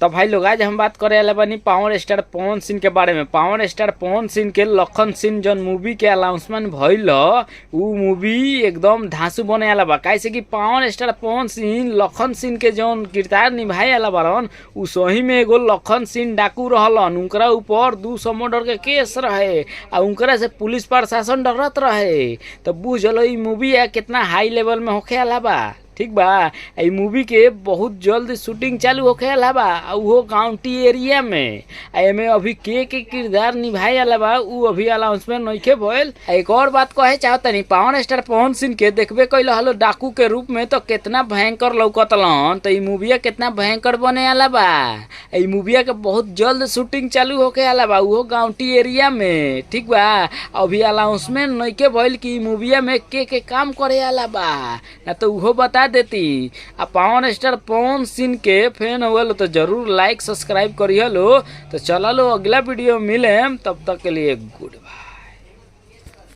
तो भाई लोग, आज हम बात करे वाला बानी पावर स्टार पवन सिंह के बारे में। पावर स्टार पवन सिंह के लखन सिंह जौन मूवी के अनाउंसमेंट भइल, उ मूवी एकदम धांसू बने वाला बा। काहे से कि पावर स्टार पवन सिंह लखन सिंह के जौन किरदार निभाए वाला बारन, उ सही में एगो लखन सिंह डाकू रहलन। उनकरा ऊपर 200 मर्डर के केस रहे आ उनकरा से पुलिस प्रशासन डरत रहे। तो बुझ लो इ मूवी कितना हाई लेवल में होखे वाला बा। ठीक बा, इ मूवी के बहुत जल्द शूटिंग चालू होखे वाला बा, आ उहो काउंटी एरिया में। आ एमे अभी के किरदार निभाए वाला बा उ अभी अनाउंसमेंट नइखे भइल। एक और बात कहे चाहतनी, पावर स्टार पवन सिंह के देखबे कइल हलो डाकू के रूप में तो कितना भयंकर लौकतलन, तो इ मूवीया कितना भयंकर बने वाला बा। इ मूवीया के बहुत जल्द शूटिंग चालू होखे वाला बा, उहो काउंटी एरिया में। ठीक बा, अभी अनाउंसमेंट नइखे भइल कि इ मूवीया में के काम करे वाला बा, ना तो उहो बता देती। आ पावर स्टार पवन सिंह के फैन हो तो जरूर लाइक सब्सक्राइब करिए लो। तो चला लो अगला वीडियो मिले, तब तक के लिए गुड बाय।